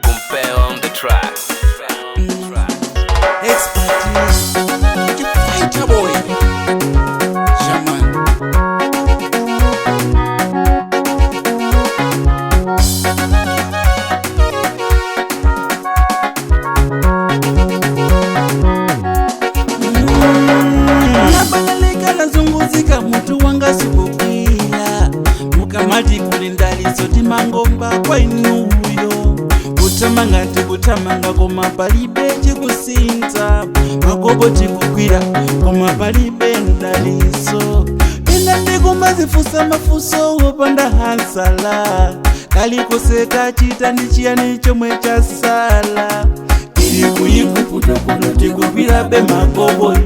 Kumpeo on the track. Expertise. Fighter boy. Shaman. Nabalalika nazunguzika mutu wanga sikukwila mukamati kuli ndaliso timangomba kwa inuyo kutamanga tikutamanga koma palibe chikusinza makobo tikukwira koma palibe ndaliso pina ndikumazifusa mafuso wopanda hansala kalikose tachita ndi chiyani chomwe chasala tiri kuikuputokuno tikukwirabe makoboyi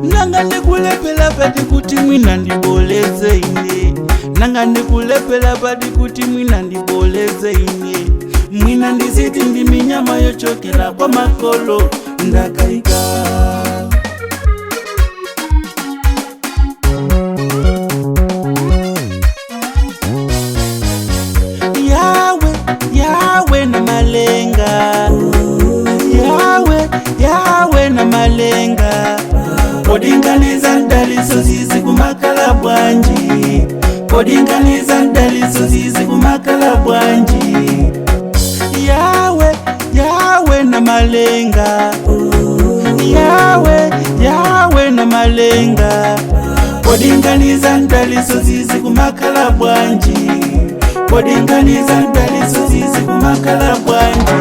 nanga ndikulepela pati kuti mwina ndiboleze ine nanga ndikulepela pati kuti mwina ndiboleze ine mwina ndiziti ndi minyama yochokera kwa makolo ndakaika. Yawe, Yawe na malenga, Yawe, Yawe na malenga, kodinganiza ndaliso zizi kumakala bwanji, kodinganiza ndaliso zizi kumakala bwanji. Yawe, Yawe na malenga, Yawe, Yawe na malenga, kodinganiza ndaliso zizi kumakala bwanji, kodinganiza ndaliso zizi kumakala bwanji.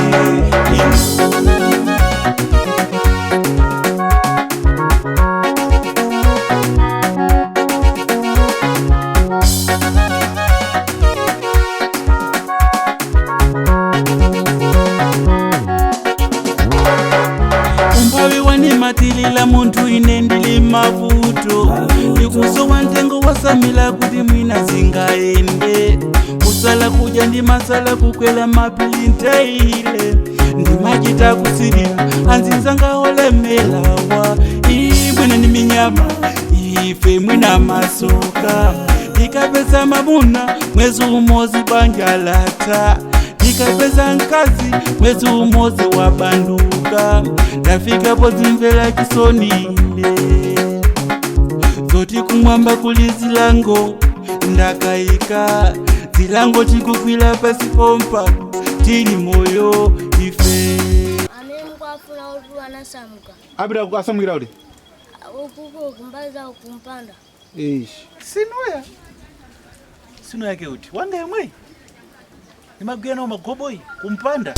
Umbawi wanimatilila munthu ine ndili mavuto ndikusowa mtengo wasamila kuti mwina zingaende kusala kudya ndi masala kukwela mapili nteile ndimachita kusilira anzinzanga olemelawa imwina ndi minyama ife mwina masoka ndikapeza mamuna mwezi umozi banja latha ndikapeza mkazi mwezi umozi wabanduka ndafikapo zimvera chisoni ine zoti kumwamba kuli zilango ndakayika zilango tikukwila pasi pompa tili moyo ife. Amene mukuafuna kuti anasamuka. Apita asamukira kuti? Ukuko kumbaza kumpanda. Eish. Sinoya sino yake uti wanga yemwe nimagwira nawo magoboyi kumpanda.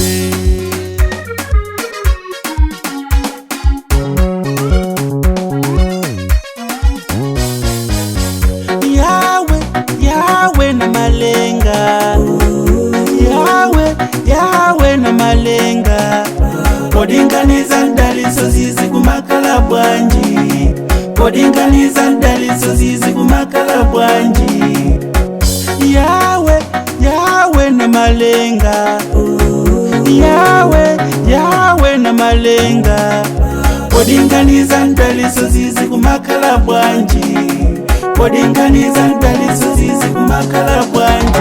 Yawe, Yawe na malenga, Yawe, Yawe na malenga, kodinganiza ndaliso zizi kumakala bwanji, kodinganiza ndaliso zizi kumakala bwanji. Yawe, Yawe na malenga, Yawe, Yawe na malenga, kodinganiza ndaliso zizi kumakala bwanji, kodinganiza ndaliso zizi kumakala bwanji.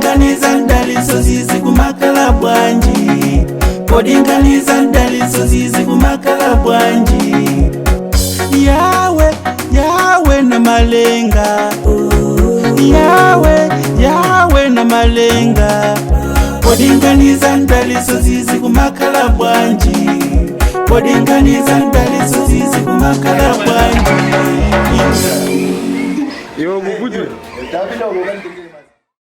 Kodi nkhani za mdaliso zizi kumakhala bwanji? Kodi nkhani za mdaliso zizi kumakhala bwanji? Yawe, Yawe na malenga, Yawe, Yawe na malenga. Kodi nkhani za mdaliso zizi kumakhala bwanji? Kodi nkhani za mdaliso zizi kumakhala bwanji? Iwe mukudwe. Tapita uko.